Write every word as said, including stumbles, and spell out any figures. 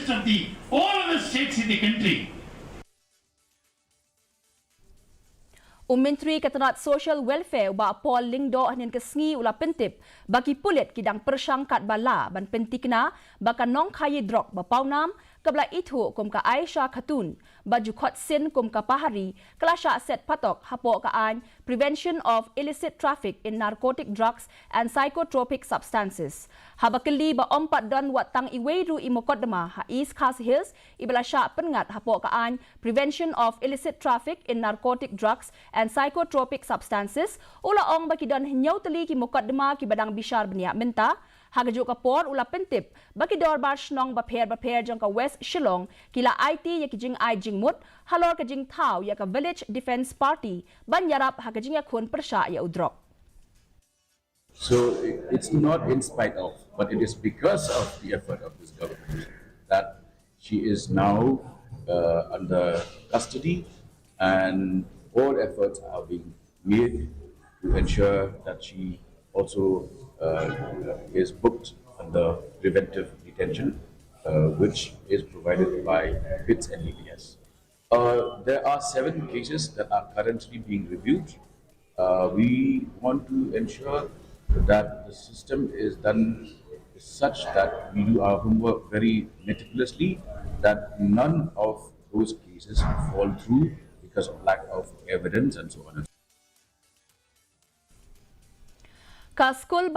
of the all other states in the country. U Myntri ka tnat Social Welfare u Bah Paul Lyngdoh hynnin ka sngi u la pyntip ba ki pulit ki dang pyrshang katba lah ban pynthikna ba ka nongkhaïi drok ba pawnam kaba la ithuh kum ka Aisha Khatun ba ju khot sin kum ka Pahari ka la shah set patok hapoh ka aiñ Prevention of Illicit Traffic in Narcotic Drugs and Psychotropic Substances. Haba kylli ba ym pat don wat tang iwei ruh i mukotduma ha East Khasi Hills iba la shah pynngat hapoh ka aiñ Prevention of Illicit Traffic in Narcotic Drugs and Psychotropic Substances, u la ong ba ki don hynñiew tylli ki mukotduma kiba dang bishar bniah mynta. Ha kajuh ka por u la pyntip ba ki dorbar shnong bapher bapher jong ka West Shillong ki la aiti ïa ki jingai jingmut halor ka jingthaw ïa ka Village Defence Party ban ïarap ha ka jingïakhun pyrshah ïa u drok. So it- it's not in spite of, but it is because of the effort of this government that she is now uh, under custody, and all efforts are being made to ensure that she also uh, is booked under preventive detention, uh, which is provided by bits and E B S. Uh, there are seven cases that are currently being reviewed. Uh, we want to ensure that the system is done such that we do our homework very meticulously, that none of those cases fall through because of lack of evidence and so on and so forth. Ka skul